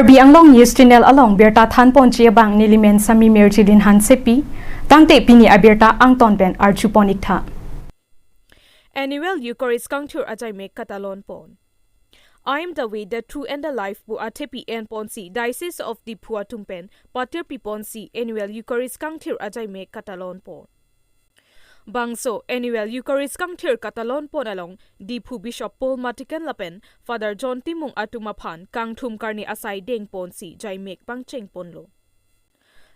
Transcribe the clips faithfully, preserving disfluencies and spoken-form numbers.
Karbi Anglong News Channel along birta thanponji abang nelimen Sami Mirjilin Hansepi, tangte pini abirta angton pen arjupon-iktha. Annual Eucharist kangthir ajaimek katalonpon. "I am the way, the truth and the life" pu athepi enponsi Diocese of Diphu atum pen patirpiponsi Annual Eucharist kangthir ajaimek katalonpon. Bangso Annual Eucharist kangthir katalonpon along Diphu Bishop Paul Matikan lapen Father John Timung atum aphan kangthum karne asai dengponsi jaimek pangchengponlo.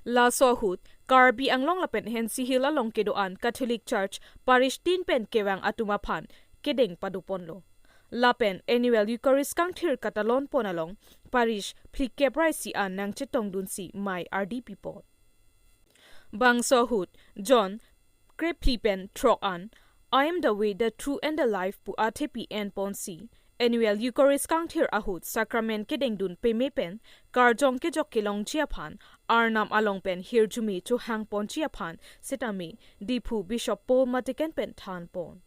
Laso ahut Karbi Anglong lapen Hensi Hill along kedo-an Catholic Church Parish tin pen kevang atum aphan kedeng padoponlo. Lapen Annual Eucharist kangthir katalonpon along Parish phlikep ra isi an nangchetongdunsi mei ardi pipon. Bangso ahut John krephli pen throk an "I am the way, the truth and the life" pu athepi enponsi Annual Eucharist kangthir ahut Sacrament kedengdun peme pen karjong kejok kelongji aphan Arnam along pen hirjume chohangponji aphan setame Diphu Bishop Paul Matikan pen thanpon.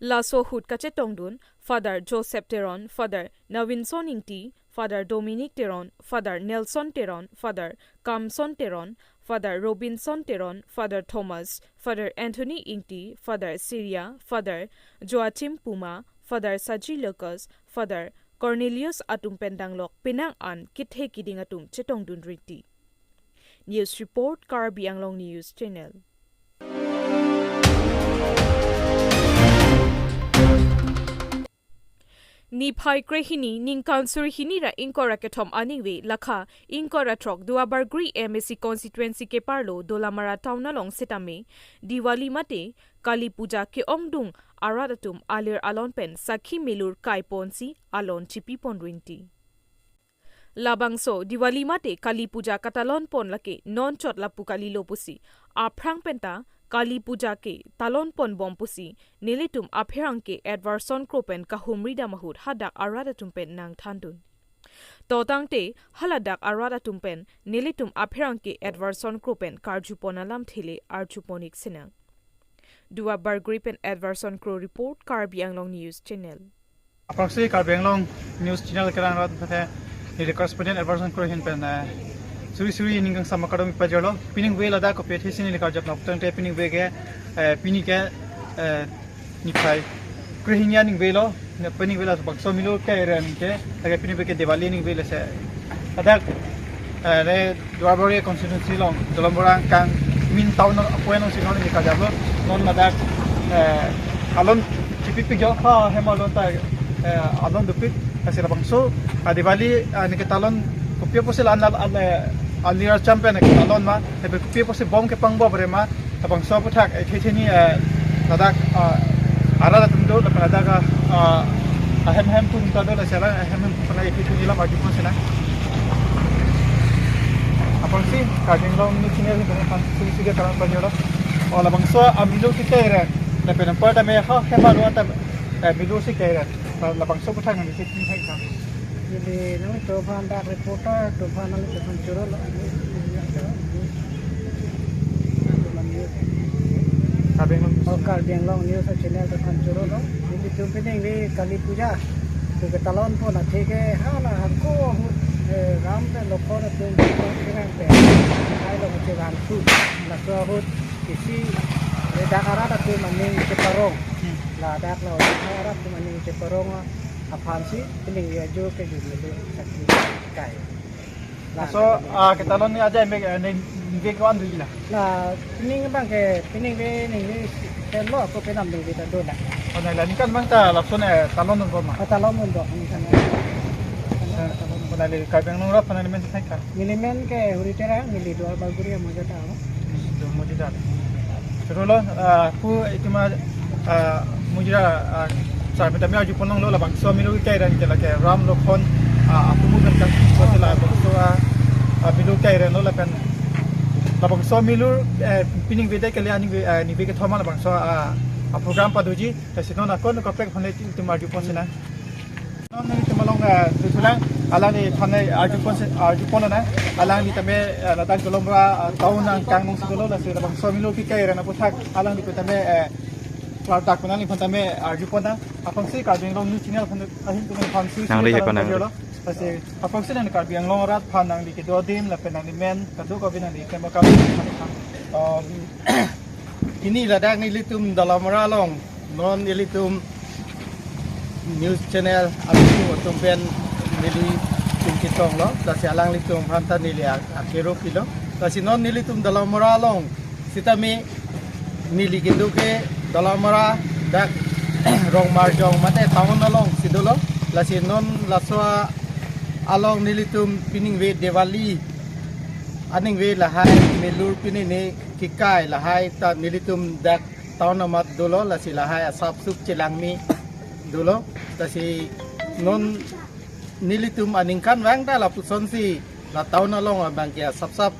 Laso ahut kachetongdun Father Joseph Teron, Father Navinson Ingti, Father Dominic Teron, Father Nelson Teron, Father Kamson Teron, Father Robinson Teron, Father Thomas, Father Anthony Ingti, Father Syria, Father Joachim Puma, Father Saji Lucas, Father Cornelius atum pen danglok penang an kethe kiding atum chetongdun rinti. News report, Karbi Anglong News Channel. Niphai krehini ningkan suri hini ra ingkoi ra kethom aningve lakha ingkoi ra throk Duarbagori M A C constituency keparlo Dolamara town along setame Diwali mate Kali Puja ke-ongdung arat atum alir alon pen sakhi milur kaiponsi alon chipipon rinti. Labangso Diwali mate Kali Puja katalonpon lake non chot lapu kalilo pusi aphrang penta Kali Puja ke talonponbom pusi nelitum apherangke Edwardson Kro pen kahumri dam ahut hadak arat atum pen nangthandun. To tangte haladak arat atum pen nelitum apherangke Edwardson Kro pen karjupon alamthe le arjupon-ik sinang. Duarbagori pen Edwardson Kro report, Karbi Anglong News Channel. Aphrangsi Karbi Anglong News Channel kerang rat phethe neli correspondent Edwardson Kro ahin pen, eh, suri suri ningkan sama kardom pajolo. Piningve ladak kopi athesi neli karjap nokten te piningve ke, eh, pini ke, eh, niphai krehini aningve lo, ne piningve labangso milur kairen ke, lake piningve ke Diwali aningve lasi. Ladak, eh, ne Duarbagori constituency along Dolamara angkang main town apoint alongsi non neli karjaplo. Non ladak, eh, alon chipipik jo ha hem alon ta, eh, alon dopik. Lasi labangso, ah, Diwali, ah, neke talon kopi apotsi la-an la-an, eh, alir acham pen neke talon ma, lapen kopi apotsi bom kepangbom bre ma, labangso aphuthak, eh, thetheni, eh, ladak, ah, arat atum do, lapen ladak, ah, ah, ahem hem atum ta do, lasi la ahem hem atum pen thetheni alam arjupon sinang. Aphrangsi Karbi Anglong News Channel ahin pen aphan suri suri karang pajolo. O labangso amilur ke kairen, lapen anpar tame ha hem alon ta, eh, milur si kairen. La-, labangso aphuthak nangkethek hai ka. Jadi nangtum aphan dak reporter atum aphan nangtum aphan chorolo. Karbi Anglong. Oh, Karbi Anglong News Channel atum aphan chorolo. Nelitum piningve Kali Puja. Tu ketalonpon athe ke hala hako ahut, eh, Ram pen Lokhon atum pen kerang pen. Hai lo kachevangthu. Laso ahut isi, eh, dak arat atum aning cheparong. Hmm. Ladak lo arat atum aning cheparong aphansi piningve ajo ke jumelo sakhi kai. Laso, ah, ketalon ni ajaimek, eh, ningve ke-an do la? La, pining abang ke, piningve, ningve, ke lo ako penam ningve ta do la. Onai la ningkan abang ta lapuson, eh, talonbom ma? Ah, talonbom, ningkan. Onai le Karbi Anglong rat aphan nangli men hai ka? Neli men ke Huri Terang, neli Duarbagori Mojita, no? Mojita. Chorolo, ah, pu itum, ah, Mojita, ah, sar pen tame arjupon longlo labangso amilur kairen ke lake Ram Lokhon, ah, apumu pen kangthum apotsi labangso, ah, ah, milur kairen lo lapen labangso milur, eh, piningve det kali aningve, eh, ningve kethom labangso, ah, ah, program padoji, lasi non akon kaprek aphan le itum arjupon sinang. Non nelitum along, eh, susulang, alangliphan le arjupon si, arjupon nang, alangli tame, eh, ladak Dolamara, eh, town angkang alongsi dolo, lasi labangso amilur kikairen aphuthak, alangli pen tame, eh, klardak pen nangliphan tame arjupon nang, aphrangsi Karbi Anglong News Channel aphan, ahin pen aphan suri suri nangri kalang hepa nang pajolo. Lasi aphrangsi nangli Karbi Anglong arat aphan nangli kedo adim lapen nangli men kadokave nangli klemkam. Um, pini ladak nelitum Dolamara along non nelitum news channel atum atum pen nelitum chetonglo, lasi alanglitum aphan ta neli a-, akero pilo. Lasi non nelitum Dolamara along sitame neli kedo ke Dolamara dak Rongmarjong mate town alongsi dolo. Lasi non laso along nelitum piningve Diwali aningve lahai melur pinine kekai lahai ta nelitum dak town amat dolo, lasi lahai asapsap chelangme dolo. Lasi non nelitum aningkanvang ta lapusonsi la town along abang ke asapsap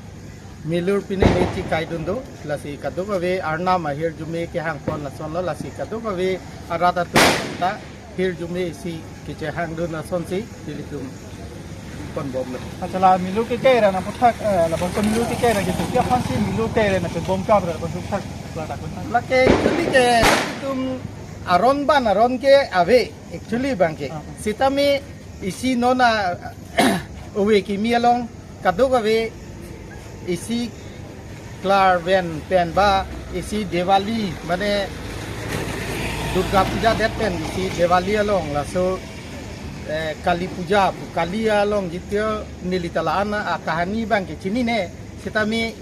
melur pinine chekaidun do, lasi kadokave arnam ahirjume kehangpon lasonlo, lasi kadokave arat atum ta hirjume isi kechehangdun lasonsi nelitum ponbomlo. Achala melur kekai ra nangputhak, eh, labangso melur kekai ra ketu. Kya aphansi melur kekai ra nangpubom kap ra labangso thak ladak pun. Lake actually ke nelitum aron ban aron ke ave actually abang ke. Ah. Sitame isi non a ove kimi along kadokave isi klarven pen ba isi Diwali mane Durga Puja det pen isi Diwali along laso, eh, Kali Puja pu Kali along jitio neli ta la-an akahani abang ke chinine, sitame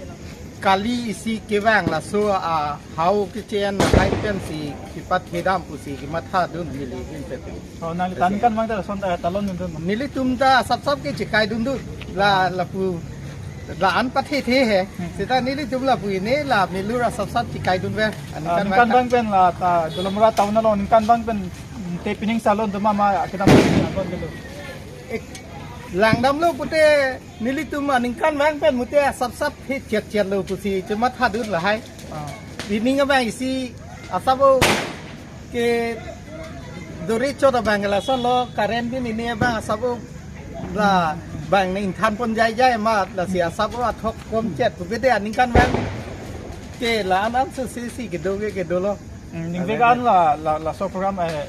Kali isi kevang laso a hau kechen lahai pensi kepathe dam pusi kemathadun neli ahin pen. Oh, nangli ta aningkanvang ta lason ta talon dundun. Nelitum ta asapsap ke chekaidun do la lapu la-an pathethe he. Hmm. Sita nelitum lapu ini la melur asapsap chekaidunve. Ah, aningkanvang ta. Aningkanvang pen la ta Dolamara town along aningkanvang pen, mm, te pining salon doma ma kedam alon dulu. Eh, langdamlo pute nelitum aningkanvang pen mute asapsap he chetchetlo pusi chemathadun lahai. Ah. Pining abang isi asap o ke dore chot abang lasonlo current pinine abang asap o la bang ne ingthan pon jaijai ma lasi asap o athok komchet pubede aningkanvang ke la-an an susi si kedo ke kedolo. Hmm, ningve kan la, la, laso program, eh,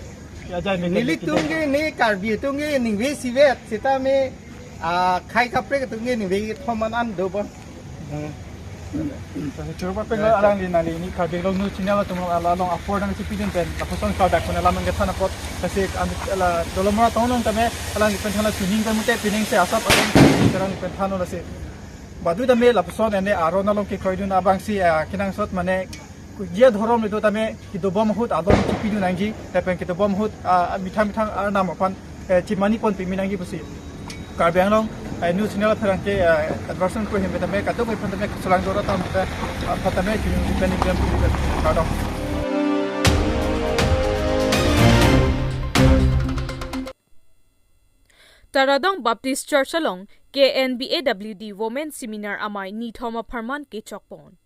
ya jai me nelitum ke ne Karbi atum ke ningve isivet sitame akhai kaprek atum ke ningve kethom an an dobom. Hmm. Choro pa pen alangli nangli ini Karbi Anglong News Channel atum along apor nangchepidun pen lapuson klardak pen alam nangkethan apot. Lasi an la Dolamara town along tame alangli pen than la suning pen mute piningse asap along alangli pen thanlo lasi. Badu tame lapuson ene aron along kekroidun abangsi, ah, kenangsot mane kujia dhorom le do tame kedobom ahut along chepidun nangji, lapen kedobom ahut, ah, methang methang arnam aphan, eh, chemani pon pimi nangji pusi Karbi Anglong, eh, News Channel apherangke, eh, advertisement kro him tame kadokave aphan tame keselang dora tam te, ah, aphan tame chini pen pen kardom. Taradong Baptist Church along K N B A W D Women Seminar amei nithom apharman kechokpon.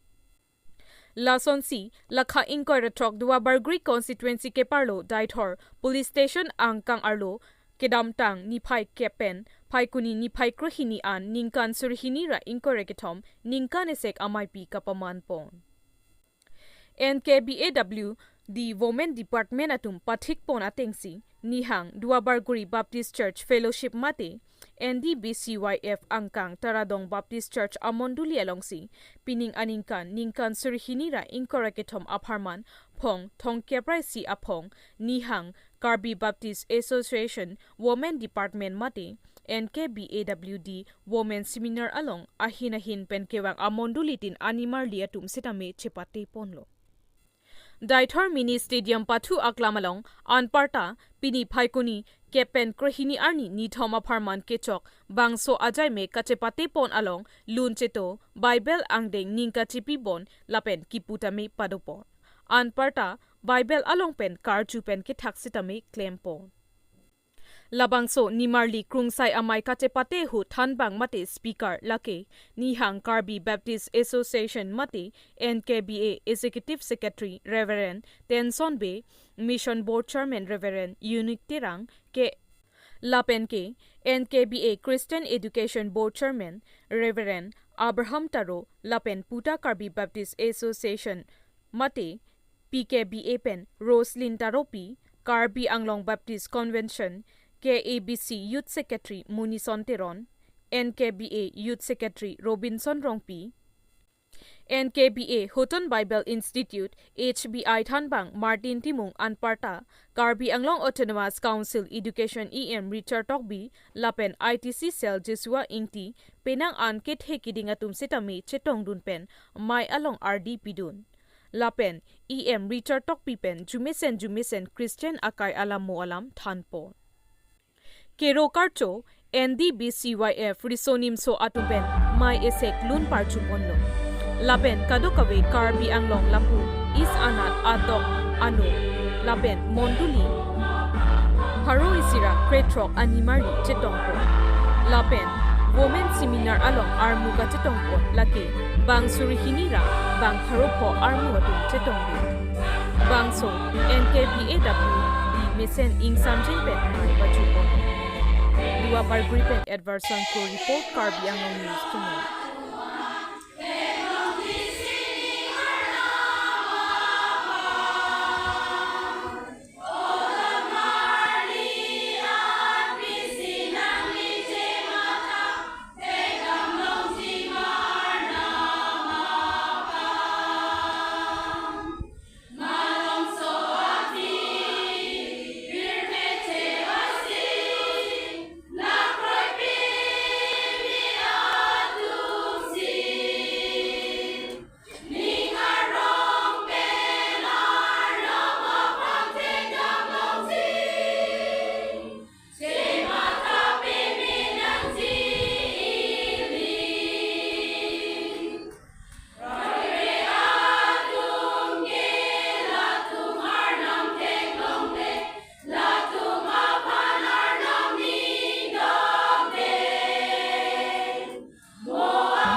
Lasonsi, lakha ingkoi ra throk Duarbagori constituency keparlo Deithor Police Station angkang arlo kedamtang niphai kep pen Phaikuni niphai krehini an ningkan surhini ra ingkoi ra kethom ningkan esek ameipi kapamanpon. N K B A W D Women Department atum pathikpon atengsi, nihang Duarbagori Baptist Church Fellowship mate N D B C Y F angkang Taradong Baptist Church amondoli alongsi, pining aningkan, ningkan surhini ra ingkoi ra kethom apharman, phong thomkep ra isi aphong, nihang Karbi Baptist Association Women Department mate N K B A W D Women Seminar along ahin ahin pen kevang amondolitin animarli atum sitame chepate ponlo. Deithor Mini Stadium pathu aklam along anparta pini Phaikuni kep pen krehini arni nithom apharman kechok bangso ajaime kachepate pon along lun cheto Bible angdeng ning kachipi pon lapen kipu tame padopon. Anparta Bible along pen karju pen kethak sitame klempon. Labangso nimarli krungsai amei kachepate ahut thanbang mate speaker lake nihang Karbi Baptist Association mate N K B A Executive Secretary Reverend Tenson Bey, Mission Board Chairman Reverend Unique Terang ke lapen ke N K B A Christian Education Board Chairman Reverend Abraham Taro lapen puta Karbi Baptist Association mate P K B A pen Roslyn Taropi, Karbi Anglong Baptist Convention, K A B C Youth Secretary Munison Teron, N K B A Youth Secretary Robinson Rongpi, N K B A Hoton Bible Institute, H B I thanbang Martin Timung anparta, Karbi Anglong Autonomous Council Education E M Richard Tokbi, lapen I T C Cell Jesua Ingti, penang an kethe kiding atum sitame chetongdun pen, mei along ardi pidun. Lapen, E M Richard Tokbi pen, jumesen jumesen Christian akai alam mo alam thanpon. Kero karcho, N D B C Y F riso nimso atum pen mei esek lun parchuponlo. Lapen kadokave Karbi Anglong lapu is anat atok anu. Lapen mondoli pharo isi ra krethrok animari chetongpo. Lapen women seminar along armu kachetongpo lake bang suri hini ra bang pharo pho armu atum chetongdun. Bangso N K B A W D mesen ingsamjin pen mei pachupon. Duar Bagori pen Edwardson Kro report, Karbi Anglong News Channel.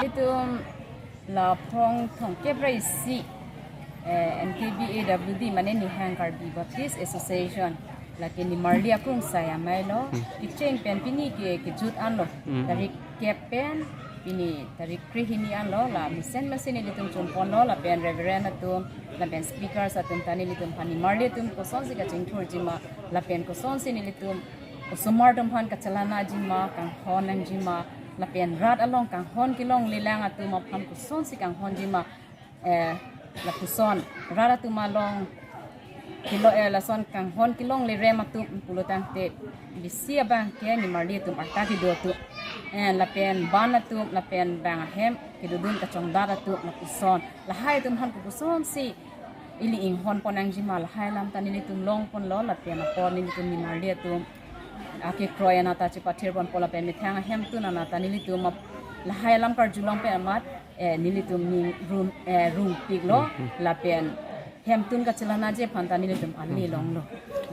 Itum la phong thomkep ra isi, eh, N K B A W D, mane Nihang Karbi Baptist Association, lake nimarli akrungsai amei lo, Hmm. kecheng pen pini ke kejut anlo, Hmm. tarik kep pen, pini tarik krehini anlo, la mesen mesen nelitum chunponlo, lapen Reverend atum, lapen speakers atum ta nelitum aphan nimarli atum kosonsi kachingthurji ma, lapen kosonsi nelitum osomar atum aphan kachelanaji ma, kanghon nangji ma, lapen rat along kanghon kelonglelang atum aphan kosonsi kanghonji ma, eh, lapuson rat atum along kelo, eh, lason kanghon kelonglerem atum pulo tangte bisi abang ke nimarli atum arta kedo atum, eh, lapen ban atum, lapen bang ahem kedodun kachongdat atum lapuson, lahai atum aphan kopusonsi ili inghonpon nangji ma, lahai alam ta nelitum longponlo, lapen apor nelitum nimarli atum akekroi anat ta chepathirponpo, lapen methang ahemtun anat ta nelitum ap-, lahai alam karjulong pen amat, eh, nelitum ning rum, eh, rungpiklo, Hmm, hmm. lapen hemtun kachelanaji aphan ta nelitum ale Hmm, hmm. longlo.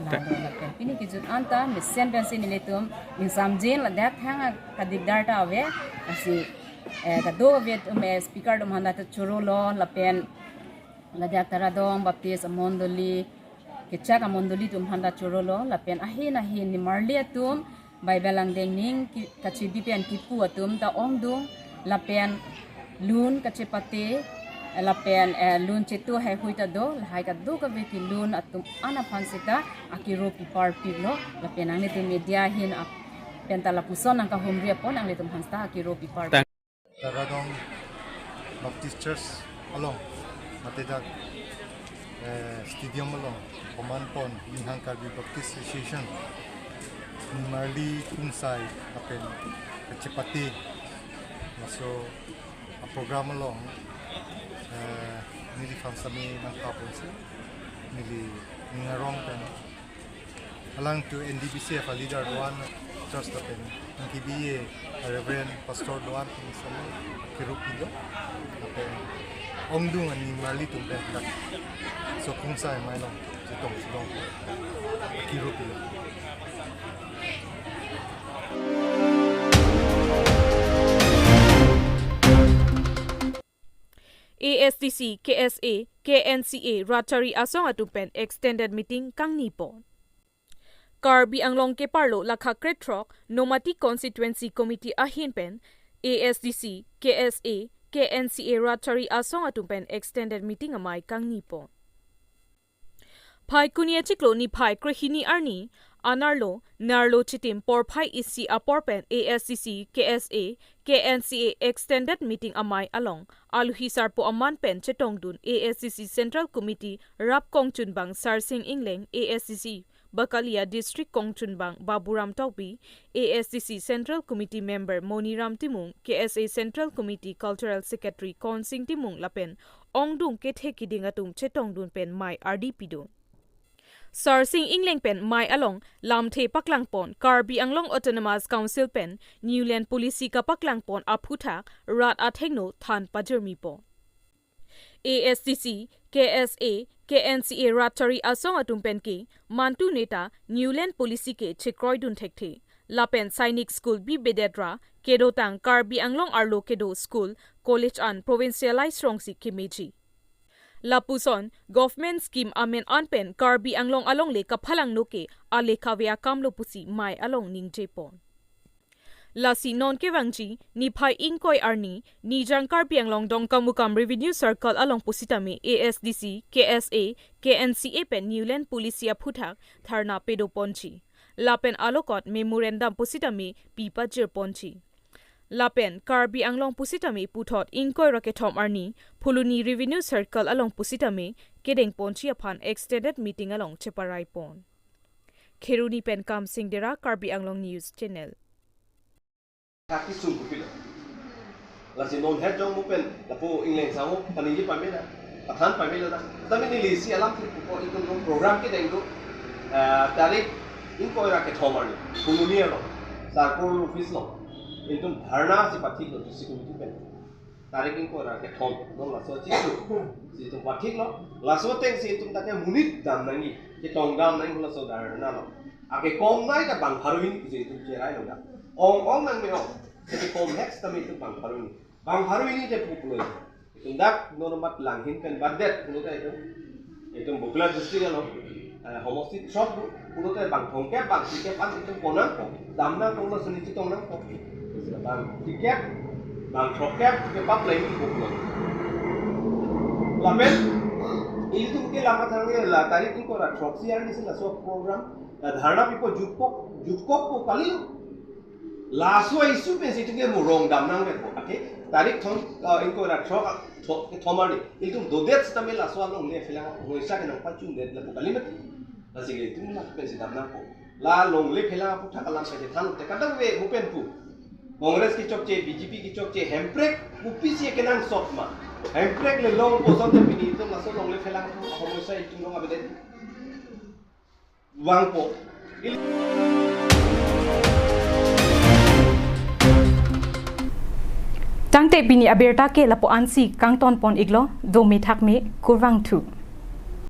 Ta- Lalo lapen pini kejut anta mesen pensi nelitum ingsamjin, ladak thang kadikdar ta ave, lasi, eh, kadokave atum, eh, speaker atum aphan ta chorolo, lapen ladak Taradong Baptist amondoli, kechak amondoli atum aphan ta chorolo, lapen ahin ahin nimarli atum Bible angdeng ning ki-, kachebi pen kipu atum ta ongdung, lapen lun kachepate, lapen, eh, lun chetu haihui ta do, lahai kadokave kelun atum an aphan seta akiro piparpiklo, lapen nanglitum media ahin ap-, pen ta lapuson nangkahumri apot nanglitum aphan seta akiro pipar. Tang- Taradong Baptist Church along, mate dak, eh, stadium along, komanpon Nihang Karbi Baptist Association nimarli krungsai lapen kachepate laso a-program along, eh, neliphan sami nangkaponsi, neli ning arong pen alangtum N D B C F a-leader do-an, church lapen N K B A a-Reverend Pastor do-an pen sami akiro pilo. Lapen ongdung animarli atum pen dak so krungsai amei along chetong chetong akiro pilo. A S D C, K S A, K N C A rat chari asong atum pen extended meeting kangnipon. Karbi Anglong keparlo lakha krethrok Nomati Constituency Committee ahin pen A S D C, K S A, K N C A rat chari asong atum pen extended meeting amei kangnipon. Phaikuni achiklo niphai krehini arni, Anerlo nerlo chitim porphai isi apor pen A S D C, K S A, K N C A extended meeting amei along alohi sarpo aman pen chetongdun A S D C Central Committee rap kongchunbang Sarsing Engleng, A S D C Bakalia District kongchunbang Baburam Tokbi, A S D C Central Committee member Moniram Timung, K S A Central Committee Cultural Secretary Konsing Timung lapen ongdung kethe kiding atum chetongdun pen mei ardi pidun. Sarsing Engleng pen mei along lamthe paklangpon Karbi Anglong Autonomous Council pen Newland Policy kapaklangpon aphuthak rat athengno than pajirmipo. A S D C, K S A, K N C A rat chari asong atum pen ke mantu neta Newland Policy ke chekroidun thekthe. Lapen Sainik School bibedet ra kedotang Karbi Anglong arlo kedo school, college an provincialize rongsi kemeji. Lapuson government scheme amen an pen Karbi Anglong alongle kaphalangno ke alekha ave akamlo pusi mei along ningjepon. Lasi non kevangji niphai ingkoi arni Nijang Karbi Anglong Dongkamukam Revenue Circle along pusitame A S D C, K S A, K N C A pen Newland Policy aphuthak dharna pedoponji. Lapen alokot memorandum pusitame pipajirponji. Lapen Karbi Anglong pusitame puthot ingkoi ra kethom arni Phuloni Revenue Circle along pusitame kedengponji aphan extended meeting along cheparaipon. Kheroni pen Kamsing Dera, Karbi Anglong News Channel. Kaki sung kupilo. Lasi non het jong mo pen lapu Engleng sangho paningje pamela, pathan pamela na. Tame neli isi alam si pupo, itum lo program kedeng do, eh, tarik ingkoi ra kethom arni Phuloni lo, circle office lo, itum dharna si pathiklo, district committee pen. Tarik ingkoi ra kethom, non laso chisi itum pathiklo, laso ateng si itum ta ke monit dam nangji, ketong dam nangji laso dharna lo. Akekom nai ta bang pharo hini pusi itum cherai lo da. Ong ong nangme-ong, akekom next time itum bang pharo hini. Bang pharo hini te pulo. Itum dak non mat langhin pen badet pulote itum. Itum Bakulia district lo, eh, homosti throk do, pulote bang thomkep bang phlikep an itum pon nangpo, dam nangpo, laso neli chetong nangpo. Bang phlikep, bang throkkep kepap lain itum pulo. Lapen ilitum ke lama thang la tarik ingkoi ra throksi arni si laso program, eh, dharna pipo jutkok, jutkokpo kali. Laso issue pensi itum ke murong dam nangpo. Ake tarik thom, eh, ingkoi ra throk, throk, kethom arni. Itum dodet sitame laso alongle phelang amoisa ke nangpachundet lapu kali mati. Lasi itum la pensi dam nangpo. La longle phelang aphuthak alam pensi than te kadang ve mo pen pu. Congress kechokche, B J P kechokche, Hemprek kopisi kenangsot ma. Hemprek le long kosonte pini itum laso longle phelang amoisa itum long avedet vangpo. Tangte pini abirta ke lapu-ansi kangtonpon-iklo, dome thakme, kurvangthu.